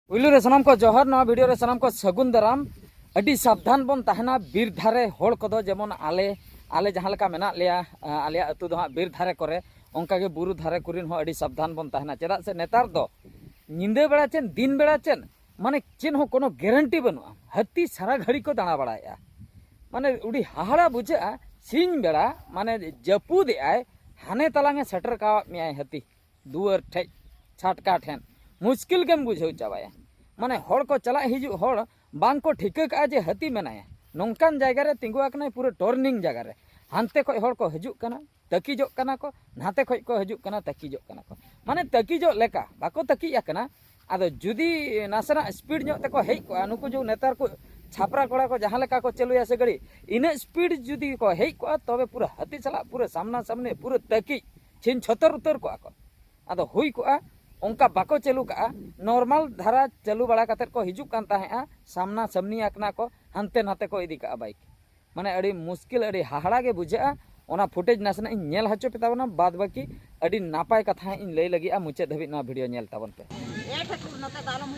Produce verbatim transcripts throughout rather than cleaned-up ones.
ᱯᱩᱭᱞᱩ ᱨᱮ ᱥᱟᱱᱟᱢ ᱠᱚ ᱡᱚᱦᱟᱨ, ᱱᱚᱣᱟ ᱵᱷᱤᱰᱤᱭᱳ ᱨᱮ ᱥᱟᱱᱟᱢ ᱠᱚ ᱥᱟᱹᱜᱩᱱ ᱫᱟᱨᱟᱢ᱾ ᱟᱹᱰᱤ ᱥᱟᱵᱫᱷᱟᱱ ᱵᱚᱱ ᱛᱟᱦᱮᱱᱟ ᱵᱤᱨ ᱫᱷᱟᱨᱮ ᱦᱚᱲ ᱠᱚᱫᱚ, ᱡᱮᱢᱚᱱ ᱟᱞᱮ, ᱟᱞᱮ ᱡᱟᱦᱟᱸ ᱞᱮᱠᱟ ᱢᱮᱱᱟᱜ ᱞᱮᱭᱟ, ᱟᱞᱮᱭᱟᱜ ᱟᱹᱛᱩ ᱫᱚ ᱦᱟᱸᱜ ᱵᱤᱨ ᱫᱷᱟᱨᱮ ᱠᱚᱨᱮ, ᱚᱱᱠᱟᱜᱮ ᱵᱩᱨᱩ ᱫᱷᱟᱨᱮ ᱠᱚᱨᱮᱱ ᱦᱚᱸ ᱟᱹᱰᱤ ᱥᱟᱵᱫᱷᱟᱱ ᱵᱚᱱ ᱛᱟᱦᱮᱱᱟ᱾ ᱪᱮᱫᱟᱜ ᱥᱮ ᱱᱮᱛᱟᱨ ᱫᱚ ᱧᱤᱫᱟᱹ ᱵᱮᱲᱟ ᱪᱮᱫ, ᱫᱤᱱ ᱵᱮᱲᱟ ᱪᱮᱫ, ᱢᱟᱱᱮ ᱪᱮᱫ ᱦᱚᱸ ᱠᱳᱱᱳ ᱜᱮᱨᱮᱱᱴᱤ ᱵᱟᱹᱱᱩᱜᱼᱟ᱾ ᱦᱟᱹᱛᱤ ᱥᱟᱨᱟ ᱜᱷᱟᱹᱲᱤ ᱠᱚ ᱫᱟᱬᱟ ᱵᱟᱲᱟᱭᱮᱫᱼᱟ᱾ ᱢᱟᱱᱮ ᱟᱹᱰᱤ ᱦᱟᱦᱟᱲᱟ ᱵᱩᱡᱷᱟᱹᱜᱼᱟ᱾ ᱥᱤᱧ ᱵᱮᱲᱟ ᱢᱟᱱᱮ ᱡᱟᱹᱯᱩᱫᱮᱜᱼᱟᱭ, ᱦᱟᱱᱮ ᱛᱟᱞᱟᱝ ᱮ ᱥᱮᱴᱮᱨ ᱠᱟᱣᱟᱫ ᱢᱮᱭᱟᱭ ᱦᱟᱹᱛᱤ ᱫᱩᱣᱟᱹᱨ ᱴᱷᱮᱡ, ᱪᱷᱟᱴᱠᱟ ᱴᱷᱮᱱ᱾ ᱢᱩᱥᱠᱤᱞ ᱜᱮᱢ ᱵᱩᱡᱷᱟᱹᱣ ᱪᱟᱵᱟᱭᱟ᱾ ᱢᱟᱱᱮ ᱦᱚᱲ ᱠᱚ ᱪᱟᱞᱟᱜ ᱦᱤᱡᱩᱜ ᱦᱚᱲ ᱵᱟᱝ ᱠᱚ ᱴᱷᱤᱠᱟᱹ ᱠᱟᱜᱼᱟ ᱡᱮ ᱦᱟᱹᱛᱤ ᱢᱮᱱᱟᱭᱟ᱾ ᱱᱚᱝᱠᱟᱱ ᱡᱟᱭᱜᱟ ᱨᱮ ᱛᱤᱸᱜᱩ ᱟᱠᱟᱱᱟᱭ, ᱯᱩᱨᱟᱹ ᱴᱚᱨᱱᱤᱝ ᱡᱟᱭᱜᱟ ᱨᱮ᱾ ᱦᱟᱱᱛᱮ ᱠᱷᱚᱡ ᱦᱚᱲ ᱠᱚ ᱦᱤᱡᱩᱜ ᱠᱟᱱᱟ, ᱛᱟᱹᱠᱤᱡᱚᱜ ᱠᱟᱱᱟ ᱠᱚ, ᱱᱟᱛᱮ ᱠᱷᱚᱡ ᱠᱚ ᱦᱤᱡᱩᱜ ᱠᱟᱱᱟ, ᱛᱟᱹᱠᱤᱡᱚᱜ ᱠᱟᱱᱟ ᱠᱚ᱾ ᱢᱟᱱᱮ ᱛᱟᱹᱠᱤᱡᱚᱜ ᱞᱮᱠᱟ, ᱵᱟᱠᱚ ᱛᱟᱹᱠᱤᱡ ᱟᱠᱟᱱᱟ᱾ ᱟᱫᱚ ᱡᱩᱫᱤ ᱱᱟᱥᱮᱱᱟᱜ ᱥᱯᱤᱰ ᱧᱚᱜ ᱛᱮᱠᱚ ᱦᱮᱡ ᱠᱚᱜᱼᱟ, ᱱᱩᱠᱩ ᱡᱮ ᱱᱮᱛᱟᱨ ᱠᱚ ᱪᱷᱟᱯᱨᱟ ᱠᱚᱲᱟ ᱠᱚ ᱡᱟᱦᱟᱸ ᱞᱮᱠᱟ ᱠᱚ ᱪᱟᱹᱞᱩᱭᱟ ᱥᱮ ᱜᱟᱹᱰᱤ, ᱤᱱᱟᱹᱜ ᱥᱯᱤᱰ ᱡᱩᱫᱤ ᱠᱚ ᱦᱮᱡ ᱠᱚᱜᱼᱟ, ᱛᱚᱵᱮ ᱯᱩᱨᱟᱹ ᱦᱟᱹᱛᱤ ᱥᱟᱞᱟᱜ ᱯᱩᱨᱟᱹ ᱥᱟᱢᱱᱟ ᱥᱟᱢᱱᱤ, ᱯᱩᱨᱟᱹ ᱛᱟᱹᱠᱤᱡ ᱪᱷᱤᱱ ᱪᱷᱚᱛᱚᱨ ᱩᱛᱟᱹᱨ ᱠᱚᱜᱼᱟ ᱠᱚ᱾ ᱟᱫᱚ ᱦᱩᱭ ᱠᱚᱜᱼᱟ, ᱚᱱᱠᱟ ᱵᱟᱠᱚ ᱪᱟᱹᱞᱩ ᱠᱟᱜᱼᱟ᱾ ᱱᱚᱨᱢᱟᱞ ᱫᱷᱟᱨᱟ ᱪᱟᱹᱞᱩ ᱵᱟᱲᱟ ᱠᱟᱛᱮᱫ ᱠᱚ ᱦᱤᱡᱩᱜ ᱠᱟᱱ ᱛᱟᱦᱮᱸᱜᱼᱟ, ᱥᱟᱢᱱᱟ ᱥᱟᱢᱱᱤ ᱟᱠᱟᱱᱟ ᱠᱚ, ᱦᱟᱱᱛᱮ ᱱᱟᱛᱮ ᱠᱚ ᱤᱫᱤ ᱠᱟᱜᱼᱟ ᱵᱟᱭᱤᱠ᱾ ᱢᱟᱱᱮ ᱟᱹᱰᱤ ᱢᱩᱥᱠᱤᱞ, ᱟᱹᱰᱤ ᱦᱟᱦᱟᱲᱟ ᱜᱮ ᱵᱩᱡᱷᱟᱹᱜᱼᱟ᱾ ᱚᱱᱟ ᱯᱷᱩᱴᱮᱡᱽ ᱱᱟᱥᱮᱱᱟᱜ ᱤᱧ ᱧᱮᱞ ᱦᱚᱪᱚ ᱯᱮ ᱛᱟᱵᱚᱱᱟ, ᱵᱟᱫ ᱵᱟᱹᱠᱤ ᱟᱹᱰᱤ ᱱᱟᱯᱟᱭ ᱠᱟᱛᱷᱟ ᱦᱟᱸᱜ ᱤᱧ ᱞᱟᱹᱭ ᱞᱟᱹᱜᱤᱫᱼᱟ᱾ ᱢᱩᱪᱟᱹᱫ ᱫᱷᱟᱹᱵᱤᱡ ᱱᱚᱣᱟ ᱵᱷᱤᱰᱤᱭᱳ ᱧᱮᱞ ᱛᱟᱵᱚᱱ ᱯᱮ᱾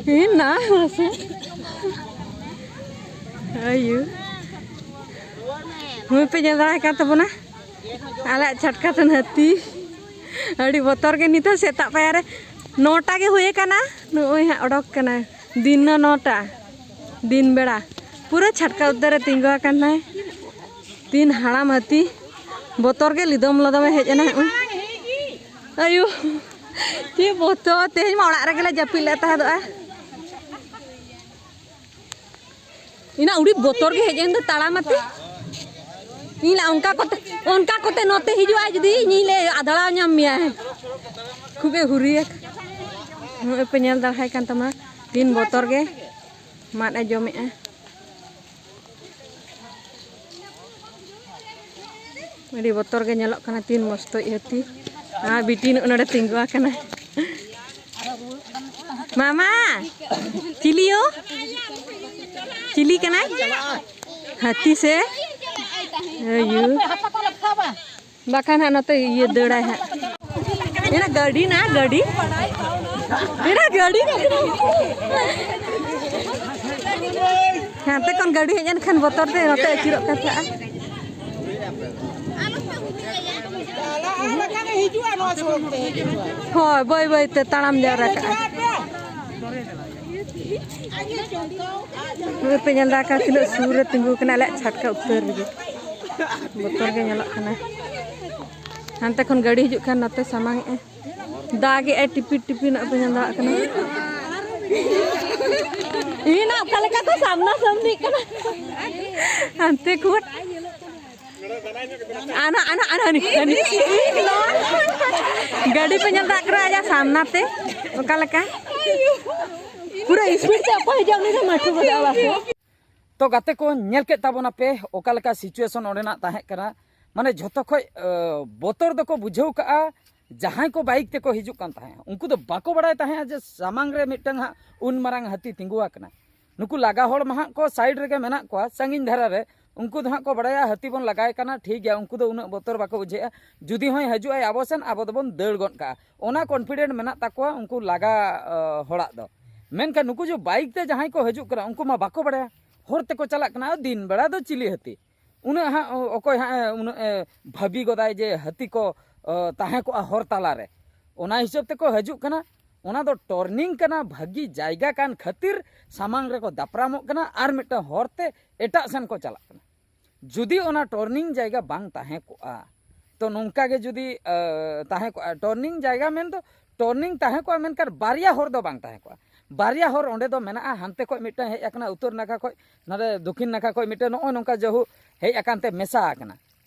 ᱦᱮᱸ, ᱱᱟ ᱢᱟᱥᱮ᱾ ᱟᱭᱩ᱾ ᱦᱩᱭ ᱯᱮ ᱧᱮᱞ ᱫᱟᱲᱮᱭᱟᱜ ᱠᱟᱱ ᱛᱟᱵᱚᱱᱟ᱾ ᱟᱞᱮᱭᱟᱜ ᱪᱷᱟᱴᱠᱟ ᱛᱮ ᱦᱟᱹᱛᱤ᱾ ᱟᱹᱰᱤ ᱵᱚᱛᱚᱨ ᱜᱮ ᱱᱤᱛᱚᱜ ᱥᱮᱛᱟᱜ ᱯᱟᱭᱟᱨ ᱨᱮ ᱱᱚᱴᱟ ᱜᱮ ᱦᱩᱭ ᱟᱠᱟᱱᱟ᱾ ᱱᱚᱜᱼᱚᱭ ᱦᱟᱸᱜ ᱚᱰᱚᱠ ᱠᱟᱱᱟᱭ᱾ ᱫᱤᱱ ᱱᱚᱴᱟ᱾ ᱫᱤᱱ ᱵᱮᱲᱟ᱾ ᱯᱩᱨᱟᱹ ᱪᱷᱟᱴᱠᱟ ᱩᱛᱟᱹᱨ ᱨᱮ ᱛᱤᱸᱜᱩ ᱟᱠᱟᱱᱟᱭ᱾ ᱛᱤᱱ ᱦᱟᱲᱟᱢ ᱦᱟᱹᱛᱤ᱾ ᱵᱚᱛᱚᱨ ᱜᱮ ᱞᱤᱫᱚᱢ ᱞᱚᱫᱚᱢᱮ ᱦᱮᱡ ᱮᱱᱟ ᱦᱚᱸᱜᱼᱚᱭ᱾ ᱟᱭᱳ᱾ ᱪᱮᱫ ᱵᱚᱛᱚᱨ᱾ ᱛᱮᱦᱮᱧ ᱢᱟ ᱚᱲᱟᱜ ᱨᱮᱜᱮ ᱞᱮ ᱡᱟᱹᱯᱤᱫ ᱞᱮᱫ ᱛᱟᱦᱮᱸᱫᱚᱜᱼᱟ᱾ ᱤᱱᱟ ᱩᱰᱤ ᱵᱚᱛᱚᱨ ᱜᱮ ᱦᱮᱡ ᱮᱱ ᱫᱚ ᱛᱟᱲᱟᱢ ᱟᱛᱮ᱾ ᱤᱧ ᱞᱟ ᱚᱱᱠᱟ ᱠᱚᱛᱮ, ᱚᱱᱠᱟ ᱠᱚᱛᱮ ᱱᱚᱛᱮ ᱦᱤᱡᱩᱜᱼᱟ ᱡᱩᱫᱤ ᱤᱧ ᱞᱮ ᱟᱫᱲᱟᱣ ᱧᱟᱢ ᱢᱮᱭᱟ᱾ ᱠᱷᱩᱵᱮ ᱦᱩᱨᱤᱭᱟ᱾ ᱱᱚᱜᱼᱚᱭ ᱯᱮ ᱧᱮᱞ ᱫᱟᱲᱮᱭᱟᱭ ᱠᱟᱱ ᱛᱟᱢᱟ ᱛᱤᱱ ᱵᱚᱛᱚᱨ ᱜᱮ ᱢᱟᱫ ᱮ ᱡᱚᱢᱮᱜᱼᱟ᱾ ᱟᱹᱰᱤ ᱵᱚᱛᱚᱨ ᱜᱮ ᱧᱮᱞᱚᱜ ᱠᱟᱱᱟ ᱛᱤᱱ ᱢᱚᱥᱛᱚᱡ ᱦᱟᱹᱛᱤ᱾ ᱟᱨ ᱵᱤᱴᱤ ᱱᱚᱜᱼᱚ ᱱᱚᱰᱮ ᱛᱤᱸᱜᱩ ᱟᱠᱟᱱᱟ᱾ ᱢᱟᱢᱟ, ᱪᱤᱞᱤᱭᱳ? ᱪᱤᱞᱤ ᱠᱟᱱᱟᱭ? ᱦᱟᱹᱛᱤ ᱥᱮ? ᱟᱭᱩ᱾ ᱵᱟᱠᱷᱟᱱ ᱦᱟᱸᱜ ᱱᱚᱛᱮ ᱤᱭᱟᱹ ᱫᱟᱹᱲᱟᱭ ᱦᱟᱸᱜ᱾ ᱮᱱᱟ ᱜᱟᱹᱰᱤ ᱱᱟ ᱜᱟᱹᱰᱤ᱾ ᱮᱱᱟ ᱜᱟᱹᱰᱤ ᱦᱟᱱᱛᱮ ᱠᱷᱚᱱ ᱜᱟᱹᱰᱤ ᱦᱮᱡ ᱮᱱ ᱠᱷᱟᱱ ᱵᱚᱛᱚᱨ ᱛᱮ ᱱᱚᱛᱮ ᱟᱹᱪᱩᱨᱚᱜ ᱠᱟᱱ ᱛᱟᱦᱮᱸᱜᱼᱟ᱾ ᱦᱳᱭ, ᱵᱟᱹᱭ ᱵᱟᱹᱭ ᱛᱮ ᱛᱟᱲᱟᱢ ᱡᱟᱣᱨᱟ ᱠᱟᱜᱼᱟ᱾ ᱱᱚᱜᱼᱚᱭ ᱯᱮ ᱧᱮᱞ ᱫᱟ ᱠᱟ ᱛᱤᱱᱟᱹᱜ ᱥᱩᱨ ᱨᱮ ᱛᱤᱸᱜᱩ ᱠᱟᱱᱟ, ᱟᱞᱮᱭᱟᱜ ᱪᱷᱟᱴᱠᱟ ᱩᱛᱟᱹᱨ ᱨᱮᱜᱮ᱾ ᱵᱚᱛᱚᱨ ᱜᱮ ᱧᱮᱞᱚᱜ ᱠᱟᱱᱟ᱾ ᱦᱟᱱᱛᱮ ᱠᱷᱚᱱ ᱜᱟᱹᱰᱤ ᱦᱤᱡᱩᱜ ᱠᱷᱟᱱ ᱱᱚᱛᱮ ᱥᱟᱢᱟᱝ ᱮᱜᱼᱟ᱾ ᱫᱟᱜ ᱮᱜᱼᱟᱭ ᱴᱤᱯᱤ ᱴᱤᱯᱤ, ᱱᱚᱜᱼᱚᱭ ᱯᱮ ᱧᱮᱞ ᱫᱟᱲᱮᱭᱟᱜ ᱠᱟᱱᱟ᱾ ᱤᱧ ᱚᱠᱟ ᱞᱮᱠᱟ ᱠᱚ ᱥᱟᱢᱱᱟ ᱥᱟᱢᱱᱤᱜ ᱠᱟᱱᱟ᱾ ᱦᱟᱱᱛᱮ ᱠᱷᱚᱱ ᱟᱱᱟ, ᱟᱱᱟ, ᱟᱱᱟ, ᱦᱟᱹᱱᱤ, ᱦᱟᱹᱱᱤ᱾ ᱜᱟᱹᱰᱤ ᱯᱮ ᱧᱮᱞ ᱫᱟᱲᱮᱭᱟᱜ ᱠᱟᱱᱟ, ᱟᱡᱟᱜ ᱥᱟᱢᱱᱟ ᱛᱮ ᱚᱠᱟ ᱞᱮᱠᱟ᱾ ᱯᱩᱨᱟᱹ speed ᱛᱮ ᱚᱠᱚᱭ ᱦᱤᱡᱩᱜᱼᱟ, ᱩᱱᱤ ᱫᱚ ᱢᱟᱹᱴᱷᱩ ᱜᱚᱫᱚᱜᱼᱟ, ᱵᱟᱥᱮ᱾ ᱛᱚ ᱜᱟᱛᱮ ᱠᱚ, ᱧᱮᱞ ᱠᱮᱫ ᱛᱟᱵᱚᱱᱟᱯᱮ ᱚᱠᱟ ᱞᱮᱠᱟ situation ᱚᱸᱰᱮᱱᱟᱜ ᱛᱟᱦᱮᱸ ᱠᱟᱱᱟ᱾ ᱢᱟᱱᱮ ᱡᱷᱚᱛᱚ ᱠᱷᱚᱡ, ᱟᱹ, ᱵᱚᱛᱚᱨ ᱫᱚᱠᱚ ᱵᱩᱡᱷᱟᱹᱣ ᱠᱟᱜᱼᱟ ᱡᱟᱦᱟᱸᱭ ᱠᱚ bike ᱛᱮᱠᱚ ᱦᱤᱡᱩᱜ ᱠᱟᱱ ᱛᱟᱦᱮᱸᱫ᱾ ᱩᱱᱠᱩ ᱫᱚ ᱵᱟᱠᱚ ᱵᱟᱲᱟᱭ ᱛᱟᱦᱮᱸᱫ ᱡᱮ ᱥᱟᱢᱟᱝ ᱨᱮ ᱢᱤᱫᱴᱟᱝ ᱦᱟᱸᱜ ᱩᱱ ᱢᱟᱨᱟᱝ ᱦᱟᱹᱛᱤ ᱛᱤᱸᱜᱩ ᱟᱠᱟᱱᱟ᱾ ᱱᱩᱠᱩ ᱞᱟᱜᱟ ᱦᱚᱲ ᱢᱟ ᱦᱟᱸᱜ ᱠᱚ side ᱨᱮᱜᱮ ᱢᱮᱱᱟᱜ ᱠᱚᱣᱟ, ᱥᱟᱺᱜᱤᱧ ᱫᱷᱟᱨᱟ ᱨᱮ᱾ ᱩᱱᱠᱩ ᱫᱚ ᱦᱟᱸᱜ ᱠᱚ ᱵᱟᱲᱟᱭᱟ ᱦᱟᱹᱛᱤ ᱵᱚᱱ ᱞᱟᱜᱟᱭ ᱠᱟᱱᱟ, ᱴᱷᱤᱠ ᱜᱮᱭᱟ, ᱩᱱᱠᱩ ᱫᱚ ᱩᱱᱟᱹᱜ ᱵᱚᱛᱚᱨ ᱵᱟᱠᱚ ᱵᱩᱡᱷᱟᱹᱜᱼᱟ᱾ ᱡᱩᱫᱤ ᱦᱚᱸᱭ ᱦᱤᱡᱩᱜᱼᱟᱭ ᱟᱵᱚ ᱥᱮᱱ, ᱟᱵᱚ ᱫᱚᱵᱚᱱ ᱫᱟᱹᱲ ᱜᱚᱫ ᱠᱟᱜᱼᱟ, ᱚᱱᱟ confident ᱢᱮᱱᱟᱜ ᱛᱟᱠᱚᱣᱟ ᱩᱱᱠᱩ ᱞᱟᱜᱟ, ᱟᱹ, ᱦᱚᱲᱟᱜ ᱫᱚ᱾ ᱢᱮᱱᱠᱷᱟᱱ ᱱᱩᱠᱩ ᱡᱮ bike ᱛᱮ ᱡᱟᱦᱟᱸᱭ ᱠᱚ ᱦᱤᱡᱩᱜ ᱠᱟᱱᱟ, ᱩᱱᱠᱩ ᱢᱟ ᱵᱟᱠᱚ ᱵᱟᱲᱟᱭᱟ ᱦᱚᱨ ᱛᱮᱠᱚ ᱪᱟᱞᱟᱜ ᱠᱟᱱᱟ᱾ ᱟᱨ ᱫᱤᱱ ᱵᱮᱲᱟ ᱫᱚ ᱪᱤᱞᱤ ᱦᱟᱹᱛᱤ? ᱩᱱᱟᱹᱜ ᱦᱟᱸᱜ ᱚᱠᱚᱭ ᱦᱟᱸᱜ ᱮ ᱩᱱᱟᱹᱜ ᱮ ᱵᱷᱟᱹᱵᱤ ᱜᱚᱫᱟᱭ ᱡᱮ ᱦᱟᱹᱛᱤ ᱠᱚ, ᱚ, ᱛᱟᱦᱮᱸ ᱠᱚᱜᱼᱟ ᱦᱚᱨ ᱛᱟᱞᱟᱨᱮ? ᱚᱱᱟ ᱦᱤᱥᱟᱹᱵ ᱛᱮᱠᱚ ᱦᱤᱡᱩᱜ ᱠᱟᱱᱟ᱾ ᱚᱱᱟ ᱫᱚ turning ᱠᱟᱱᱟ, ᱵᱷᱟᱹᱜᱤ ᱡᱟᱭᱜᱟ ᱠᱟᱱ ᱠᱷᱟᱹᱛᱤᱨ ᱥᱟᱢᱟᱝ ᱨᱮᱠᱚ ᱫᱟᱯᱨᱟᱢᱚᱜ ᱠᱟᱱᱟ ᱟᱨ ᱢᱤᱫᱴᱟᱝ ᱦᱚᱨ ᱛᱮ ᱮᱴᱟᱜ ᱥᱮᱱ ᱠᱚ ᱪᱟᱞᱟᱜ ᱠᱟᱱᱟ᱾ ᱡᱩᱫᱤ ᱚᱱᱟ turning ᱡᱟᱭᱜᱟ ᱵᱟᱝ ᱛᱟᱦᱮᱸ ᱠᱚᱜᱼᱟ, ᱛᱚ ᱱᱚᱝᱠᱟ ᱜᱮ ᱡᱩᱫᱤ, ᱟᱹ, ᱛᱟᱦᱮᱸ ᱠᱚᱜᱼᱟ, turning ᱡᱟᱭᱜᱟ ᱢᱮᱱᱫᱚ turning ᱛᱟᱦᱮᱸ ᱠᱚᱜᱼᱟ, ᱢᱮᱱᱠᱷᱟᱱ ᱵᱟᱨᱭᱟ ᱦᱚᱨ ᱫᱚ ᱵᱟᱝ ᱛᱟᱦᱮᱸ ᱠᱚᱜᱼᱟ᱾ ᱵᱟᱨᱭᱟ ᱦᱚᱨ ᱚᱸᱰᱮ ᱫᱚ ᱢᱮᱱᱟᱜᱼᱟ, ᱦᱟᱱᱛᱮ ᱠᱷᱚᱡ ᱢᱤᱫᱴᱟᱝ ᱦᱮᱡ ᱟᱠᱟᱱᱟ ᱩᱛᱛᱚᱨ ᱱᱟᱠᱷᱟ ᱠᱷᱚᱡ, ᱱᱚᱰᱮ ᱫᱚᱠᱷᱤᱱ ᱱᱟᱠᱷᱟ ᱠᱷᱚᱡ ᱢᱤᱫᱴᱟᱝ ᱱᱚᱜᱼᱚᱭ ᱱᱚᱝᱠᱟ ᱡᱟᱹᱦᱩ ᱦᱮᱡ ᱟᱠᱟᱱ ᱛᱮ ᱢᱮᱥᱟ ᱟᱠᱟᱱᱟ,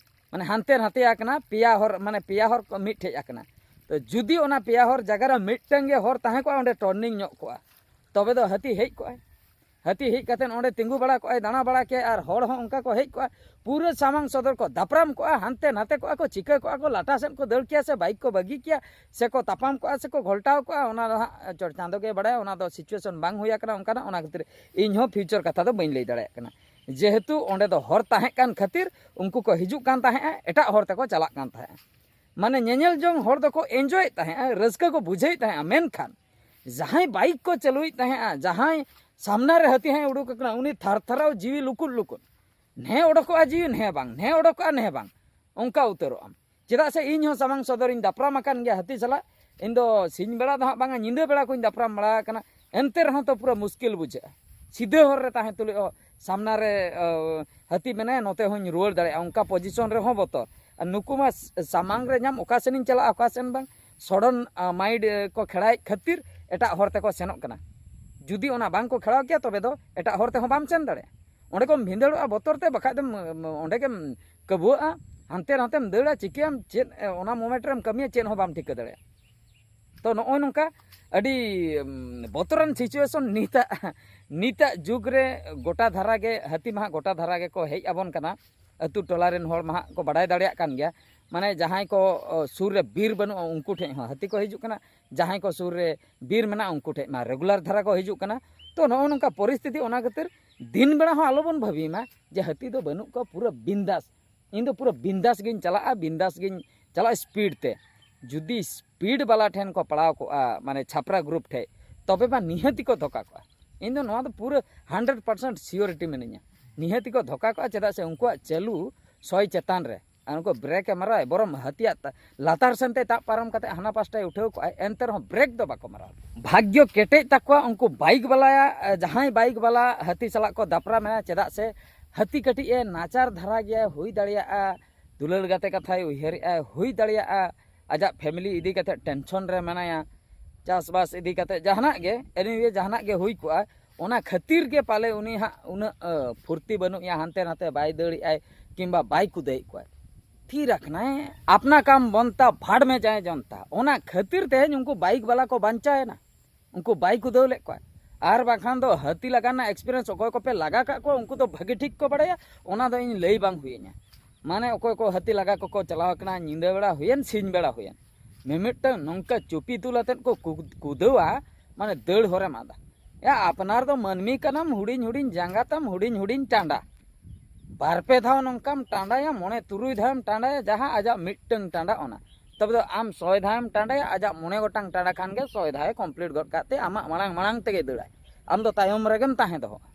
ᱢᱟᱱᱮ ᱦᱟᱱᱛᱮ ᱱᱟᱛᱮ ᱟᱠᱟᱱᱟ, ᱯᱮᱭᱟ ᱦᱚᱨ, ᱢᱟᱱᱮ ᱯᱮᱭᱟ ᱦᱚᱨ ᱠᱚ ᱢᱤᱫ ᱴᱷᱮᱡ ᱟᱠᱟᱱᱟ᱾ ᱛᱚ ᱡᱩᱫᱤ ᱚᱱᱟ ᱯᱮᱭᱟ ᱦᱚᱨ ᱡᱟᱭᱜᱟ ᱨᱮ ᱢᱤᱫᱴᱟᱝ ᱜᱮ ᱦᱚᱨ ᱛᱟᱦᱮᱸ ᱠᱚᱜᱼᱟ, ᱚᱸᱰᱮ turning ᱧᱚᱜ ᱠᱚᱜᱼᱟ, ᱛᱚᱵᱮ ᱫᱚ ᱦᱟᱹᱛᱤ ᱦᱮᱡ ᱠᱚᱜᱼᱟᱭ᱾ ᱦᱟᱹᱛᱤ ᱦᱮᱡ ᱠᱟᱛᱮ ᱚᱸᱰᱮ ᱛᱤᱸᱜᱩ ᱵᱟᱲᱟ ᱠᱚᱜᱼᱟᱭ, ᱫᱟᱬᱟ ᱵᱟᱲᱟ ᱠᱮᱭᱟᱭ, ᱟᱨ ᱦᱚᱲ ᱦᱚᱸ ᱚᱱᱠᱟ ᱠᱚ ᱦᱮᱡ ᱠᱚᱜᱼᱟ, ᱯᱩᱨᱟᱹ ᱥᱟᱢᱟᱝ ᱥᱚᱫᱚᱨ ᱠᱚ ᱫᱟᱯᱨᱟᱢ ᱠᱚᱜᱼᱟ, ᱦᱟᱱᱛᱮ ᱱᱟᱛᱮ ᱠᱚᱜᱼᱟ ᱠᱚ, ᱪᱤᱠᱟᱹ ᱠᱚᱜᱼᱟ ᱠᱚ, ᱞᱟᱴᱟ ᱥᱮᱫ ᱠᱚ ᱫᱟᱹᱲ ᱠᱮᱭᱟ ᱥᱮ bike ᱠᱚ ᱵᱟᱹᱜᱤ ᱠᱮᱭᱟ, ᱥᱮ ᱠᱚ ᱛᱟᱯᱟᱢ ᱠᱚᱜᱼᱟ ᱥᱮ ᱠᱚ ᱜᱷᱚᱞᱴᱟᱣ ᱠᱚᱜᱼᱟ, ᱚᱱᱟ ᱫᱚ ᱦᱟᱸᱜ ᱪᱚᱴ ᱪᱟᱸᱫᱚ ᱜᱮ ᱵᱟᱲᱟᱭᱟ᱾ ᱚᱱᱟ ᱫᱚ situation ᱵᱟᱝ ᱦᱩᱭ ᱟᱠᱟᱱᱟ ᱚᱱᱠᱟᱱᱟᱜ, ᱚᱱᱟ ᱠᱷᱟᱹᱛᱤᱨ ᱤᱧ ᱦᱚᱸ future ᱠᱟᱛᱷᱟ ᱫᱚ ᱵᱟᱹᱧ ᱞᱟᱹᱭ ᱫᱟᱲᱮᱭᱟᱜ ᱠᱟᱱᱟ᱾ ᱡᱮᱦᱮᱛᱩ ᱚᱸᱰᱮ ᱫᱚ ᱦᱚᱨ ᱛᱟᱦᱮᱸ ᱠᱟᱱ ᱠᱷᱟᱹᱛᱤᱨ ᱩᱱᱠᱩ ᱠᱚ ᱦᱤᱡᱩᱜ ᱠᱟᱱ ᱛᱟᱦᱮᱸᱜᱼᱟ, ᱮᱴᱟᱜ ᱦᱚᱨ ᱛᱮᱠᱚ ᱪᱟᱞᱟᱜ ᱠᱟᱱ ᱛᱟᱦᱮᱸᱜᱼᱟ᱾ ᱢᱟᱱᱮ ᱧᱮᱧᱮᱞ ᱡᱚᱝ ᱦᱚᱲ ᱫᱚᱠᱚ enjoyᱮᱫ ᱛᱟᱦᱮᱸᱜᱼᱟ, ᱨᱟᱹᱥᱠᱟᱹ ᱠᱚ ᱵᱩᱡᱷᱟᱹᱣᱮᱫ ᱛᱟᱦᱮᱸᱜᱼᱟ, ᱢᱮᱱᱠᱷᱟᱱ ᱡᱟᱦᱟᱸᱭ ᱵᱟᱭᱤᱠ ᱠᱚ ᱪᱟᱹᱞᱩᱭᱮᱫ ᱛᱟᱦᱮᱸᱜᱼᱟ, ᱡᱟᱦᱟᱸᱭ ᱥᱟᱢᱱᱟ ᱨᱮ ᱦᱟᱹᱛᱤ ᱦᱚᱸᱭ ᱩᱰᱩᱠ ᱟᱠᱟᱱᱟ, ᱩᱱᱤ ᱛᱷᱟᱨ ᱛᱷᱟᱨᱟᱣ ᱡᱤᱣᱤ ᱞᱩᱠᱩᱫ ᱞᱩᱠᱩᱫ, ᱱᱮ ᱚᱰᱚᱠᱚᱜᱼᱟ ᱡᱤᱣᱤ, ᱱᱮ ᱵᱟᱝ, ᱱᱮ ᱚᱰᱚᱠᱚᱜᱼᱟ, ᱱᱮ ᱵᱟᱝ, ᱚᱱᱠᱟ ᱩᱛᱟᱹᱨᱚᱜ ᱟᱢ᱾ ᱪᱮᱫᱟᱜ ᱥᱮ ᱤᱧ ᱦᱚᱸ ᱥᱟᱢᱟᱝ ᱥᱚᱫᱚᱨᱤᱧ ᱫᱟᱯᱨᱟᱢ ᱟᱠᱟᱱ ᱜᱮᱭᱟ ᱦᱟᱹᱛᱤ ᱥᱟᱞᱟᱜ᱾ ᱤᱧ ᱫᱚ ᱥᱤᱧ ᱵᱮᱲᱟ ᱫᱚ ᱦᱟᱸᱜ ᱵᱟᱝᱟ, ᱧᱤᱫᱟᱹ ᱵᱮᱲᱟ ᱠᱚᱧ ᱫᱟᱯᱨᱟᱢ ᱵᱟᱲᱟ ᱟᱠᱟᱱᱟ᱾ ᱮᱱᱛᱮ ᱨᱮᱦᱚᱸ ᱛᱚ ᱯᱩᱨᱟᱹ ᱢᱩᱥᱠᱤᱞ ᱵᱩᱡᱷᱟᱹᱜᱼᱟ᱾ ᱥᱤᱫᱷᱟᱹ ᱦᱚᱨ ᱨᱮ ᱛᱟᱦᱮᱸ ᱛᱩᱞᱩᱡ ᱦᱚᱸ ᱥᱟᱢᱱᱟ ᱨᱮ, ᱟᱹ, ᱦᱟᱹᱛᱤ ᱢᱮᱱᱟᱭᱟ, ᱱᱚᱛᱮ ᱦᱚᱸᱧ ᱨᱩᱣᱟᱹᱲ ᱫᱟᱲᱮᱭᱟᱜᱼᱟ, ᱚᱱᱠᱟ ᱯᱚᱡᱤᱥᱚᱱ ᱨᱮᱦᱚᱸ ᱵᱚᱛᱚᱨ᱾ ᱟᱨ ᱱᱩᱠᱩ ᱢᱟ ᱥ-, ᱥᱟᱢᱟᱝ ᱨᱮ ᱧᱟᱢ, ᱚᱠᱟ ᱥᱮᱱᱤᱧ ᱪᱟᱞᱟᱜᱼᱟ, ᱚᱠᱟ ᱥᱮᱱ ᱵᱟᱝ, ᱥᱚᱰᱚᱱ, ᱟᱹ, ᱢᱟᱭᱤᱱᱰ, ᱟᱹ, ᱠᱚ ᱠᱷᱮᱲᱟᱭᱮᱫ ᱠᱷᱟᱹᱛᱤᱨ ᱮᱴᱟᱜ ᱦᱚᱨ ᱛᱮᱠᱚ ᱥᱮᱱᱚᱜ ᱠᱟᱱᱟ᱾ ᱡᱩᱫᱤ ᱚᱱᱟ ᱵᱟᱝ ᱠᱚ ᱠᱷᱮᱲᱟᱣ ᱠᱮᱭᱟ, ᱛᱚᱵᱮ ᱫᱚ ᱮᱴᱟᱜ ᱦᱚᱨ ᱛᱮᱦᱚᱸ ᱵᱟᱢ ᱥᱮᱱ ᱫᱟᱲᱮᱭᱟᱜᱼᱟ᱾ ᱚᱸᱰᱮ ᱠᱚᱢ ᱵᱷᱤᱸᱫᱟᱹᱲᱚᱜᱼᱟ ᱵᱚᱛᱚᱨ ᱛᱮ, ᱵᱟᱠᱷᱟᱡ ᱫᱚᱢ, ᱚᱸᱰᱮ ᱜᱮᱢ ᱠᱟᱹᱵᱩᱣᱟᱹᱜᱼᱟ, ᱦᱟᱱᱛᱮ ᱱᱟᱛᱮᱢ ᱫᱟᱹᱲᱟ, ᱪᱤᱠᱟᱹᱭᱟᱢ, ᱪᱮᱫ, ᱚᱱᱟ ᱢᱚᱢᱮᱱᱴ ᱨᱮᱢ ᱠᱟᱹᱢᱤᱭᱟ, ᱪᱮᱫ ᱦᱚᱸ ᱵᱟᱢ ᱴᱷᱤᱠᱟᱹ ᱫᱟᱲᱮᱭᱟᱜᱼᱟ᱾ ᱛᱚ, ᱱᱚᱜᱼᱚᱭ ᱱᱚᱝᱠᱟ ᱟᱹᱰᱤ, ᱩᱢ, ᱵᱚᱛᱚᱨᱟᱱ ᱥᱤᱪᱩᱭᱮᱥᱚᱱ ᱱᱤᱛᱟᱜ, ᱱᱤᱛᱟᱜ ᱡᱩᱜᱽ ᱨᱮ ᱜᱚᱴᱟ ᱫᱷᱟᱨᱟ ᱜᱮ ᱦᱟᱹᱛᱤ ᱢᱟ ᱦᱟᱸᱜ ᱜᱚᱴᱟ ᱫᱷᱟᱨᱟ ᱜᱮᱠᱚ ᱦᱮᱡ ᱟᱵᱚᱱ ᱠᱟᱱᱟ᱾ ᱟᱹᱛᱩ ᱴᱚᱞᱟ ᱨᱮᱱ ᱦᱚᱲ ᱢᱟ ᱦᱟᱸᱜ ᱠᱚ ᱵᱟᱰᱟᱭ ᱫᱟᱲᱮᱭᱟᱜ ᱠᱟᱱ ᱜᱮᱭᱟ᱾ ᱢᱟᱱᱮ, ᱡᱟᱦᱟᱸᱭ ᱠᱚ, ᱚ, ᱥᱩᱨ ᱨᱮ ᱵᱤᱨ ᱵᱟᱹᱱᱩᱜᱼᱟ, ᱩᱱᱠᱩ ᱴᱷᱮᱡ ᱦᱚᱸ ᱦᱟᱹᱛᱤ ᱠᱚ ᱦᱤᱡᱩᱜ ᱠᱟᱱᱟ᱾ ᱡᱟᱦᱟᱸᱭ ᱠᱚ ᱥᱩᱨ ᱨᱮ ᱵᱤᱨ ᱢᱮᱱᱟᱜᱼᱟ, ᱩᱱᱠᱩ ᱴᱷᱮᱡ ᱢᱟ ᱨᱮᱜᱩᱞᱟᱨ ᱫᱷᱟᱨᱟ ᱠᱚ ᱦᱤᱡᱩᱜ ᱠᱟᱱᱟ᱾ ᱛᱚ, ᱱᱚᱜᱼᱚ ᱱᱚᱝᱠᱟ ᱯᱚᱨᱤᱥᱛᱷᱤᱛᱤ, ᱚᱱᱟ ᱠᱷᱟᱹᱛᱤᱨ ᱫᱤᱱ ᱵᱮᱲᱟ ᱦᱚᱸ ᱟᱞᱚᱵᱚᱱ ᱵᱷᱟᱹᱵᱤ ᱢᱟ ᱡᱮ ᱦᱟᱹᱛᱤ ᱫᱚ ᱵᱟᱹᱱᱩᱜ ᱠᱚᱣᱟ, ᱯᱩᱨᱟᱹ ᱵᱤᱱᱫᱟᱥ᱾ ᱤᱧ ᱫᱚ ᱯᱩᱨᱟᱹ ᱵᱤᱱᱫᱟᱥ ᱜᱤᱧ ᱪᱟᱞᱟᱜᱼᱟ, ᱵᱤᱱᱫᱟᱥ ᱜᱤᱧ ᱪᱟᱞᱟᱜᱼᱟ ᱥᱯᱤᱰ ᱛᱮ᱾ ᱡᱩᱫᱤ ᱥᱯᱤᱰ ᱵᱟᱞᱟ ᱴᱷᱮᱱ ᱠᱚ ᱯᱟᱲᱟᱣ ᱠᱚᱜᱼᱟ, ᱢᱟᱱᱮ ᱪᱷᱟᱯᱨᱟ ᱜᱨᱩᱯ ᱴᱷᱮᱡ, ᱛᱚᱵᱮ ᱢᱟ ᱱᱤᱦᱟᱹᱛᱤ ᱠᱚ ᱫᱷᱳᱠᱟ ᱠᱚᱜᱼᱟ᱾ ᱤᱧ ᱫᱚ ᱱᱚᱣᱟ ᱫᱚ ᱯᱩᱨᱟᱹ ᱦᱟᱱᱰᱨᱮᱰ ᱯᱟᱨᱥᱮᱱᱴ ᱥᱤᱭᱳᱨᱤᱴᱤ ᱢᱤᱱᱟᱹᱧᱟ, ᱱᱤᱦᱟᱹᱛᱤ ᱠᱚ ᱫᱷᱳᱠᱟ ᱠᱚᱜᱼᱟ᱾ ᱪᱮᱫᱟᱜ ᱥᱮ ᱩᱱᱠᱩᱣᱟᱜ ᱪᱟᱹᱞᱩ ᱥᱚᱭ ᱪᱮᱛᱟᱱ ᱨᱮ, ᱟᱨ ᱩᱱᱠᱩ ᱵᱨᱮᱠ ᱮ ᱢᱟᱨᱟᱣᱟ, ᱵᱚᱨᱚᱢ ᱦᱟᱹᱛᱤᱭᱟᱜ ᱛᱟ-, ᱞᱟᱛᱟᱨ ᱥᱮᱱ ᱛᱮ ᱛᱟᱵ ᱯᱟᱨᱚᱢ ᱠᱟᱛᱮ ᱦᱟᱱᱟ ᱯᱟᱥᱴᱟᱭ ᱩᱴᱷᱟᱹᱣ ᱠᱚᱜᱼᱟᱭ, ᱮᱱᱛᱮ ᱨᱮᱦᱚᱸ ᱵᱨᱮᱠ ᱫᱚ ᱵᱟᱠᱚ ᱢᱟᱨᱟᱣᱟ᱾ ᱵᱷᱟᱜᱽᱭᱚ ᱠᱮᱴᱮᱡ ᱛᱟᱠᱚᱣᱟ ᱩᱱᱠᱩ ᱵᱟᱭᱤᱠ ᱵᱟᱞᱟᱭᱟ, ᱮ, ᱡᱟᱦᱟᱸᱭ ᱵᱟᱭᱤᱠ ᱵᱟᱞᱟ ᱦᱟᱹᱛᱤ ᱥᱟᱞᱟᱜ ᱠᱚ ᱫᱟᱯᱨᱟᱢᱮᱱᱟ᱾ ᱪᱮᱫᱟᱜ ᱥᱮ ᱦᱟᱹᱛᱤ ᱠᱟᱹᱴᱤᱡ ᱮ ᱱᱟᱪᱟᱨ ᱫᱷᱟᱨᱟ ᱜᱮᱭᱟ, ᱦᱩᱭ ᱫᱟᱲᱮᱭᱟᱜᱼᱟ ᱫᱩᱞᱟᱹᱲ ᱜᱟᱛᱮ ᱠᱟᱛᱷᱟᱭ ᱩᱭᱦᱟᱹᱨᱮᱜᱼᱟ, ᱦᱩᱭ ᱫᱟᱲᱮᱭᱟᱜᱼᱟ ᱟᱡᱟᱜ ᱯᱷᱮᱢᱤᱞᱤ ᱤᱫᱤ ᱠᱟᱛᱮ ᱴᱮᱱᱥᱚᱱ ᱨᱮ ᱢᱮᱱᱟᱭᱟ, ᱪᱟᱥᱵᱟᱥ ᱤᱫᱤ ᱠᱟᱛᱮ ᱡᱟᱦᱟᱱᱟᱜ ᱜᱮ, ᱮᱱᱤᱣᱮ ᱡᱟᱦᱟᱱᱟᱜ ᱜᱮ ᱦᱩᱭ ᱠᱚᱜᱼᱟ, ᱚᱱᱟ ᱠᱷᱟᱹᱛᱤᱨ ᱜᱮ ᱯᱟᱞᱮ ᱩᱱᱤ ᱦᱟᱸᱜ ᱩᱱᱟᱹᱜ, ᱟᱹ, ᱯᱷᱩᱨᱛᱤ ᱵᱟᱹᱱᱩᱜ ᱭᱟ, ᱦᱟᱱᱛᱮ ᱱᱟᱛᱮ ᱵᱟᱭ ᱫᱟᱹᱲᱮᱜᱼᱟᱭ ᱠᱤᱝᱵᱟ ᱵᱟᱭ ᱠᱩᱫᱟᱹᱭᱮᱫ ᱠᱚᱣᱟᱭ᱾ ᱛᱷᱤᱨ ᱟᱠᱟᱱᱟᱭ, ᱟᱯᱱᱟ ᱠᱟᱢ ᱵᱚᱱᱛᱟ ᱵᱷᱟᱲ ᱢᱮ ᱡᱟᱭ ᱡᱚᱱᱛᱟ᱾ ᱚᱱᱟ ᱠᱷᱟᱹᱛᱤᱨ ᱛᱮᱦᱮᱧ ᱩᱱᱠᱩ ᱵᱟᱭᱤᱠ ᱵᱟᱞᱟ ᱠᱚ ᱵᱟᱧᱪᱟᱣᱮᱱᱟ, ᱩᱱᱠᱩ ᱵᱟᱭ ᱠᱩᱫᱟᱹᱣ ᱞᱮᱫ ᱠᱚᱣᱟ᱾ ᱟᱨ ᱵᱟᱝᱠᱷᱟᱱ ᱫᱚ ᱦᱟᱹᱛᱤ ᱞᱟᱜᱟ ᱨᱮᱱᱟᱜ ᱮᱠᱥᱯᱤᱨᱤᱭᱮᱱᱥ ᱚᱠᱚᱭ ᱠᱚᱯᱮ ᱞᱟᱜᱟ ᱠᱟᱜ ᱠᱚᱣᱟ, ᱩᱱᱠᱩ ᱫᱚ ᱵᱷᱟᱹᱜᱤ ᱴᱷᱤᱠ ᱠᱚ ᱵᱟᱲᱟᱭᱟ, ᱚᱱᱟ ᱫᱚ ᱤᱧ ᱞᱟᱹᱭ ᱵᱟᱝ ᱦᱩᱭᱟᱹᱧᱟ᱾ ᱢᱟᱱᱮ, ᱚᱠᱚᱭ ᱠᱚ ᱦᱟᱹᱛᱤ ᱞᱟᱜᱟ ᱠᱚᱠᱚ ᱪᱟᱞᱟᱣ ᱟᱠᱟᱱᱟ, ᱧᱤᱫᱟᱹ ᱵᱮᱲᱟ ᱦᱩᱭᱮᱱ, ᱥᱤᱧ ᱵᱮᱲᱟ ᱦᱩᱭᱮᱱ, ᱢᱤᱢᱤᱫᱴᱟᱝ ᱱᱚᱝᱠᱟ ᱪᱩᱯᱤ ᱛᱩᱞ ᱟᱛᱮᱫ ᱠᱚ ᱠᱩ-, ᱠᱩᱫᱟᱹᱣᱟ, ᱢᱟᱱᱮ, ᱫᱟᱹᱲ ᱦᱚᱨᱮᱢ ᱟᱫᱟ᱾ ᱭᱟ, ᱟᱯᱱᱟᱨ ᱫᱚ ᱢᱟᱹᱱᱢᱤ ᱠᱟᱱᱟᱢ, ᱦᱩᱰᱤᱧ ᱦᱩᱰᱤᱧ ᱡᱟᱸᱜᱟ ᱛᱟᱢ, ᱦᱩᱰᱤᱧ ᱦᱩᱰᱤᱧ ᱴᱟᱸᱰᱟ᱾ ᱵᱟᱨ ᱯᱮ ᱫᱷᱟᱣ ᱱᱚᱝᱠᱟᱢ ᱴᱟᱸᱰᱟᱭᱟ, ᱢᱚᱬᱮ ᱛᱩᱨᱩᱭ ᱫᱷᱟᱣᱮᱢ ᱴᱟᱸᱰᱟᱭᱟ, ᱡᱟᱦᱟᱸ ᱟᱡᱟᱜ ᱢᱤᱫᱴᱟᱝ ᱴᱟᱸᱰᱟ ᱚᱱᱟ᱾ ᱛᱚᱵᱮ ᱫᱚ ᱟᱢ ᱥᱚᱭ ᱫᱷᱟᱣᱮᱢ ᱴᱟᱸᱰᱟᱭᱟ, ᱟᱡᱟᱜ ᱢᱚᱬᱮ ᱜᱚᱴᱟᱝ ᱴᱟᱸᱰᱟ ᱠᱷᱟᱱ ᱜᱮ ᱥᱚᱭ ᱫᱷᱟᱣᱮ ᱠᱚᱢᱯᱞᱤᱴ ᱜᱚᱫ ᱠᱟᱜ ᱛᱮ ᱟᱢᱟᱜ ᱢᱟᱲᱟᱝ ᱢᱟᱲᱟᱝ ᱛᱮᱜᱮ ᱫᱟᱹᱲᱟᱭ᱾ ᱟᱢ ᱫᱚ ᱛᱟᱭᱚᱢ ᱨᱮᱜᱮᱢ ᱛᱟᱦᱮᱸ ᱫᱚᱦᱚᱜᱼᱟ᱾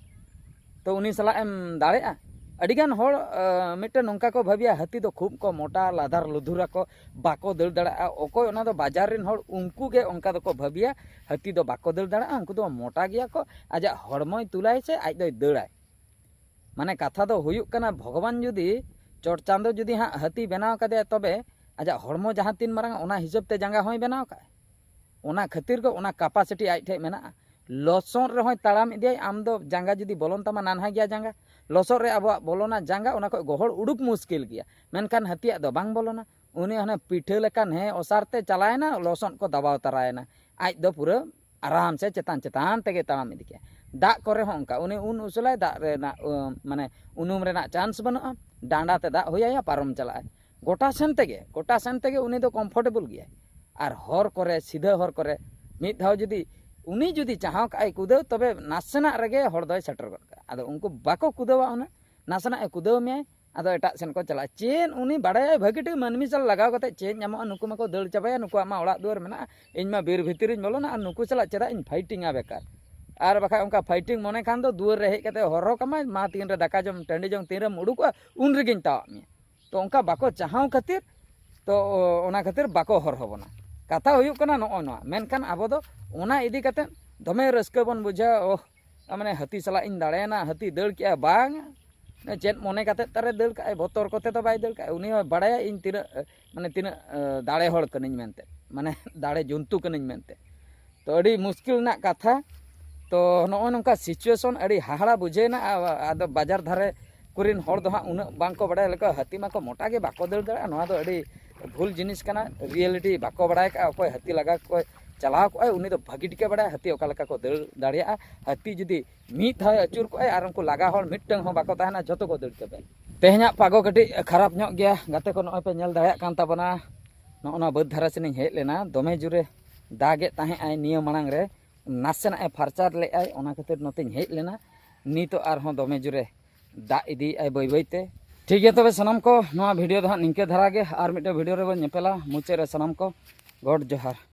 ᱛᱚ ᱩᱱᱤ ᱥᱟᱞᱟᱜ ᱮᱢ ᱫᱟᱲᱮᱜᱼᱟ? ᱟᱹᱰᱤᱜᱟᱱ ᱦᱚᱲ ᱢᱤᱫᱴᱮᱱ ᱱᱚᱝᱠᱟ ᱠᱚ ᱵᱷᱟᱹᱵᱤᱭᱟ, ᱦᱟᱹᱛᱤ ᱫᱚ ᱠᱷᱩᱵ ᱠᱚ ᱢᱚᱴᱟ, ᱞᱟᱫᱷᱟᱨ ᱞᱩᱫᱷᱩᱨ ᱟᱠᱚ, ᱵᱟᱠᱚ ᱫᱟᱹᱲ ᱫᱟᱲᱮᱭᱟᱜᱼᱟ᱾ ᱚᱠᱚᱭ ᱚᱱᱟ ᱫᱚ ᱵᱟᱡᱟᱨ ᱨᱮᱱ ᱦᱚᱲ, ᱩᱱᱠᱩ ᱜᱮ ᱚᱱᱠᱟ ᱫᱚᱠᱚ ᱵᱷᱟᱹᱵᱤᱭᱟ, ᱦᱟᱹᱛᱤ ᱫᱚ ᱵᱟᱠᱚ ᱫᱟᱹᱲ ᱫᱟᱲᱮᱭᱟᱜᱼᱟ, ᱩᱱᱠᱩ ᱫᱚ ᱢᱚᱴᱟ ᱜᱮᱭᱟ ᱠᱚ, ᱟᱡᱟᱜ ᱦᱚᱲᱢᱚᱭ ᱛᱩᱞᱟᱭ ᱥᱮ ᱟᱡ ᱫᱚᱭ ᱫᱟᱹᱲᱟᱭ᱾ ᱢᱟᱱᱮ ᱠᱟᱛᱷᱟ ᱫᱚ ᱦᱩᱭᱩᱜ ᱠᱟᱱᱟ, ᱵᱷᱚᱜᱚᱵᱟᱱ ᱡᱩᱫᱤ, ᱪᱚᱴ ᱪᱟᱸᱫᱚ ᱡᱩᱫᱤ ᱦᱟᱸᱜ ᱦᱟᱹᱛᱤ ᱵᱮᱱᱟᱣ ᱠᱟᱫᱮᱭᱟ, ᱛᱚᱵᱮ ᱟᱡᱟᱜ ᱦᱚᱲᱢᱚ ᱡᱟᱦᱟᱸ ᱛᱤᱱ ᱢᱟᱨᱟᱝ, ᱚᱱᱟ ᱦᱤᱥᱟᱹᱵ ᱛᱮ ᱡᱟᱸᱜᱟ ᱦᱚᱸᱭ ᱵᱮᱱᱟᱣ ᱠᱟᱜᱼᱟ᱾ ᱚᱱᱟ ᱠᱷᱟᱹᱛᱤᱨ ᱜᱮ ᱚᱱᱟ ᱠᱮᱯᱟᱥᱤᱴᱤ ᱟᱡ ᱴᱷᱮᱡ ᱢᱮᱱᱟᱜᱼᱟ᱾ ᱞᱚᱥᱚᱫ ᱨᱮᱦᱚᱸᱭ ᱛᱟᱲᱟᱢ ᱤᱫᱤᱭᱟᱭ, ᱟᱢ ᱫᱚ ᱡᱟᱸᱜᱟ ᱡᱩᱫᱤ ᱵᱚᱞᱚᱱ ᱛᱟᱢᱟ, ᱱᱟᱱᱦᱟ ᱜᱮᱭᱟ ᱡᱟᱸᱜᱟ, ᱞᱚᱥᱚᱫ ᱨᱮ ᱟᱵᱚᱣᱟᱜ ᱵᱚᱞᱚᱱᱟ ᱡᱟᱸᱜᱟ, ᱚᱱᱟ ᱠᱷᱚᱡ ᱜᱚᱦᱚᱲ ᱩᱰᱩᱠ ᱢᱩᱥᱠᱤᱞ ᱜᱮᱭᱟ᱾ ᱢᱮᱱᱠᱷᱟᱱ ᱦᱟᱹᱛᱤᱭᱟᱜ ᱫᱚ ᱵᱟᱝ ᱵᱚᱞᱚᱱᱟ᱾ ᱩᱱᱤ ᱦᱟᱱᱮ ᱯᱤᱴᱷᱟᱹ ᱞᱮᱠᱟᱱ ᱦᱮᱸ ᱚᱥᱟᱨ ᱛᱮ ᱪᱟᱞᱟᱣᱮᱱᱟ, ᱞᱚᱥᱚᱫ ᱠᱚ ᱫᱟᱵᱟᱣ ᱛᱟᱨᱟᱭᱮᱱᱟ, ᱟᱡ ᱫᱚ ᱯᱩᱨᱟᱹ ᱟᱨᱟᱢ ᱥᱮ ᱪᱮᱛᱟᱱ ᱪᱮᱛᱟᱱ ᱛᱮᱜᱮ ᱛᱟᱲᱟᱢ ᱤᱫᱤ ᱠᱮᱜᱼᱟ᱾ ᱫᱟᱜ ᱠᱚᱨᱮ ᱦᱚᱸ ᱚᱱᱠᱟ, ᱩᱱᱤ ᱩᱱ ᱩᱥᱩᱞᱟᱭ, ᱫᱟᱜ ᱨᱮᱱᱟᱜ, ᱩᱢ, ᱢᱟᱱᱮ ᱩᱱᱩᱢ ᱨᱮᱱᱟᱜ ᱪᱟᱱᱥ ᱵᱟᱹᱱᱩᱜᱼᱟ, ᱰᱟᱸᱰᱟ ᱛᱮ ᱫᱟᱜ ᱦᱩᱭᱟᱭᱟ, ᱯᱟᱨᱚᱢ ᱪᱟᱞᱟᱜᱼᱟᱭ᱾ ᱜᱚᱴᱟ ᱥᱮᱱ ᱛᱮᱜᱮ, ᱜᱚᱴᱟ ᱥᱮᱱ ᱛᱮᱜᱮ ᱩᱱᱤ ᱫᱚ ᱠᱚᱢᱯᱷᱚᱨᱴᱮᱵᱚᱞ ᱜᱮᱭᱟᱭ᱾ ᱟᱨ ᱦᱚᱨ ᱠᱚᱨᱮ, ᱥᱤᱫᱷᱟᱹ ᱦᱚᱨ ᱠᱚᱨᱮ, ᱢᱤᱫ ᱫᱷᱟᱣ ᱡᱩᱫᱤ, ᱩᱱᱤ ᱡᱩᱫᱤ ᱪᱟᱦᱟᱣ ᱠᱟᱜᱼᱟᱭ ᱠᱩᱫᱟᱹᱣ, ᱛᱚᱵᱮ ᱱᱟᱥᱮᱱᱟᱜ ᱨᱮᱜᱮ ᱦᱚᱲ ᱫᱚᱭ ᱥᱮᱴᱮᱨ ᱜᱚᱫ ᱠᱟᱜᱼᱟ᱾ ᱟᱫᱚ ᱩᱱᱠᱩ ᱵᱟᱠᱚ ᱠᱩᱫᱟᱹᱣᱟ, ᱩᱱᱟᱹᱜ ᱱᱟᱥᱮᱱᱟᱜ ᱮ ᱠᱩᱫᱟᱹᱣ ᱢᱮᱭᱟᱭ, ᱟᱫᱚ ᱮᱴᱟᱜ ᱥᱮᱱ ᱠᱚ ᱪᱟᱞᱟᱜᱼᱟ᱾ ᱪᱮᱫ ᱩᱱᱤ ᱵᱟᱲᱟᱭᱟᱭ ᱵᱷᱟᱹᱜᱤ ᱴᱷᱤᱠ, ᱢᱟᱹᱱᱢᱤ ᱥᱟᱞᱟᱜ ᱞᱟᱜᱟᱣ ᱠᱟᱛᱮ ᱪᱮᱫ ᱧᱟᱢᱚᱜᱼᱟ? ᱱᱩᱠᱩ ᱢᱟᱠᱚ ᱫᱟᱹᱲ ᱪᱟᱵᱟᱭᱟ, ᱱᱩᱠᱩᱣᱟᱜ ᱢᱟ ᱚᱲᱟᱜ ᱫᱩᱣᱟᱹᱨ ᱢᱮᱱᱟᱜᱼᱟ, ᱤᱧ ᱢᱟ ᱵᱤᱨ ᱵᱷᱤᱛᱤᱨ ᱨᱤᱧ ᱵᱚᱞᱚᱱᱟ, ᱟᱨ ᱱᱩᱠᱩ ᱥᱟᱞᱟᱜ ᱪᱮᱫᱟᱜ ᱤᱧ ᱯᱷᱟᱭᱴᱤᱝᱟ ᱵᱮᱠᱟᱨ? ᱟᱨ ᱵᱟᱠᱷᱟᱡ ᱚᱱᱠᱟ ᱯᱷᱟᱭᱴᱤᱝ ᱢᱚᱱᱮ ᱠᱷᱟᱱ ᱫᱚ ᱫᱩᱣᱟᱹᱨ ᱨᱮ ᱦᱮᱡ ᱠᱟᱛᱮ ᱦᱚᱨᱦᱚ ᱠᱟᱢᱟᱭ, ᱢᱟ ᱛᱤᱱ ᱨᱮ ᱫᱟᱠᱟ ᱡᱚᱢ, ᱴᱟᱺᱰᱤ ᱡᱚᱝ ᱛᱤᱱ ᱨᱮᱢ ᱩᱰᱩᱠᱚᱜᱼᱟ, ᱩᱱ ᱨᱮᱜᱮᱧ ᱛᱟᱣᱟᱜ ᱢᱮᱭᱟ᱾ ᱛᱚ ᱚᱱᱠᱟ ᱵᱟᱠᱚ ᱪᱟᱦᱟᱣ ᱠᱷᱟᱹᱛᱤᱨ, ᱛᱚ ᱚᱱᱟ ᱠᱷᱟᱹᱛᱤᱨ ᱵᱟᱠᱚ ᱦᱚᱨᱦᱚ ᱵᱚᱱᱟ᱾ ᱠᱟᱛᱷᱟ ᱦᱩᱭᱩᱜ ᱠᱟᱱᱟ ᱱᱚᱜᱼᱚ ᱱᱚᱣᱟ᱾ ᱢᱮᱱᱠᱷᱟᱱ ᱟᱵᱚ ᱫᱚ ᱚᱱᱟ ᱤᱫᱤ ᱠᱟᱛᱮ ᱫᱚᱢᱮ ᱨᱟᱹᱥᱠᱟᱹ ᱵᱚᱱ ᱵᱩᱡᱷᱟᱹᱣᱟ, ᱳᱦ, ᱢᱟᱱᱮ ᱦᱟᱹᱛᱤ ᱥᱟᱞᱟᱜ ᱤᱧ ᱫᱟᱲᱮᱭᱮᱱᱟ, ᱦᱟᱹᱛᱤ ᱫᱟᱹᱲ ᱠᱮᱜᱼᱟ, ᱵᱟᱝ, ᱪᱮᱫ ᱢᱚᱱᱮ ᱠᱟᱛᱮ ᱛᱟᱨᱮ ᱫᱟᱹᱲ ᱠᱟᱜᱼᱟᱭ, ᱵᱚᱛᱚᱨ ᱠᱚᱛᱮ ᱫᱚ ᱵᱟᱭ ᱫᱟᱹᱲ ᱠᱟᱜᱼᱟ᱾ ᱩᱱᱤ ᱦᱚᱸ ᱵᱟᱲᱟᱭᱟ ᱤᱧ ᱛᱤᱱᱟᱹᱜ, ᱢᱟᱱᱮ ᱛᱤᱱᱟᱹᱜ, ᱮ, ᱫᱟᱲᱮ ᱦᱚᱲ ᱠᱟᱹᱱᱟᱹᱧ ᱢᱮᱱᱛᱮ, ᱢᱟᱱᱮ ᱫᱟᱲᱮ ᱡᱚᱱᱛᱩ ᱠᱟᱹᱱᱟᱹᱧ ᱢᱮᱱᱛᱮ᱾ ᱛᱚ ᱟᱹᱰᱤ ᱢᱩᱥᱠᱤᱞ ᱨᱮᱱᱟᱜ ᱠᱟᱛᱷᱟ᱾ ᱛᱚ ᱱᱚᱜᱼᱚ ᱱᱚᱝᱠᱟ situation, ᱟᱹᱰᱤ ᱦᱟᱦᱟᱲᱟ ᱵᱩᱡᱷᱟᱹᱣᱮᱱᱟ᱾ ᱟ-, ᱟᱫᱚ ᱵᱟᱡᱟᱨ ᱫᱷᱟᱨᱮ ᱠᱚᱨᱮᱱ ᱦᱚᱲ ᱫᱚ ᱦᱟᱸᱜ ᱩᱱᱟᱹᱜ ᱵᱟᱝᱠᱚ ᱵᱟᱲᱟᱭᱟ, ᱞᱮᱠᱟ ᱦᱟᱹᱛᱤ ᱢᱟᱠᱚ ᱢᱚᱴᱟ ᱜᱮ, ᱵᱟᱠᱚ ᱫᱟᱹᱲ ᱫᱟᱲᱮᱭᱟᱜᱼᱟ᱾ ᱱᱚᱣᱟ ᱫᱚ ᱟᱹᱰᱤ ᱵᱷᱩᱞ ᱡᱤᱱᱤᱥ ᱠᱟᱱᱟ, reality ᱵᱟᱠᱚ ᱵᱟᱲᱟᱭ ᱠᱟᱜᱼᱟ᱾ ᱚᱠᱚᱭ ᱦᱟᱹᱛᱤ ᱞᱟᱜᱟ ᱠᱚᱭ ᱪᱟᱞᱟᱣ ᱠᱚᱜᱼᱟᱭ, ᱩᱱᱤ ᱫᱚ ᱵᱷᱟᱹᱜᱤ ᱴᱷᱤᱠᱮ ᱵᱟᱲᱟᱭᱟ ᱦᱟᱹᱛᱤ ᱚᱠᱟ ᱞᱮᱠᱟ ᱠᱚ ᱫᱟᱹᱲ ᱫᱟᱲᱮᱭᱟᱜᱼᱟ᱾ ᱦᱟᱹᱛᱤ ᱡᱩᱫᱤ ᱢᱤᱫ ᱫᱷᱟᱣ ᱟᱹᱪᱩᱨ ᱠᱚᱜᱼᱟᱭ ᱟᱨ ᱩᱱᱠᱩ ᱞᱟᱜᱟ ᱦᱚᱲ ᱢᱤᱫᱴᱟᱝ ᱦᱚᱸ ᱵᱟᱠᱚ ᱛᱟᱦᱮᱱᱟ, ᱡᱷᱚᱛᱚ ᱠᱚ ᱫᱟᱹᱲ ᱪᱟᱵᱟᱭᱟ᱾ ᱛᱮᱦᱮᱧᱟᱜ ᱯᱟᱜᱚ ᱠᱟᱹᱴᱤᱡ ᱠᱷᱟᱨᱟᱯ ᱧᱚᱜ ᱜᱮᱭᱟ ᱜᱟᱛᱮ ᱠᱚ, ᱱᱚᱜᱼᱚᱭ ᱯᱮ ᱧᱮᱞ ᱫᱟᱲᱮᱭᱟᱜ ᱠᱟᱱ ᱛᱟᱵᱚᱱᱟ᱾ ᱱᱚᱜᱼᱚ ᱱᱚᱣᱟ ᱵᱟᱹᱫᱽ ᱫᱷᱟᱨᱮ ᱥᱮᱱᱤᱧ ᱦᱮᱡ ᱞᱮᱱᱟ, ᱫᱚᱢᱮ ᱡᱳᱨᱮ ᱫᱟᱜᱮᱫ ᱛᱟᱦᱮᱸᱜ ᱟᱭ ᱱᱤᱭᱟᱹ ᱢᱟᱲᱟᱝ ᱨᱮ, ᱱᱟᱥᱮᱱᱟᱜ ᱮ ᱯᱷᱟᱨᱪᱟ ᱞᱮᱫ ᱟᱭ, ᱚᱱᱟ ᱠᱷᱟᱹᱛᱤᱨ ᱱᱚᱛᱮᱧ ᱦᱮᱡ ᱞᱮᱱᱟ᱾ ᱱᱤᱛᱚᱜ ᱟᱨᱦᱚᱸ ᱫᱚᱢᱮ ᱡᱳᱨᱮ ᱫᱟᱜ ᱤᱫᱤᱭᱮᱫ ᱟᱭ ᱵᱟᱹᱭ ᱵᱟᱹᱭ ᱛᱮ᱾ ᱴᱷᱤᱠ ᱜᱮᱭᱟ ᱛᱚᱵᱮ ᱥᱟᱱᱟᱢ ᱠᱚ, ᱱᱚᱣᱟ video ᱫᱚ ᱦᱟᱸᱜ ᱱᱤᱝᱠᱟᱹ ᱫᱷᱟᱨᱟ ᱜᱮ, ᱟᱨ ᱢᱤᱫᱴᱮᱱ video ᱨᱮᱵᱚᱱ ᱧᱮᱯᱮᱞᱟ᱾ ᱢᱩᱪᱟᱹᱫ ᱨᱮ ᱥᱟᱱᱟᱢ ᱠᱚ ᱜᱚᱰ ᱡᱚᱦᱟᱨ᱾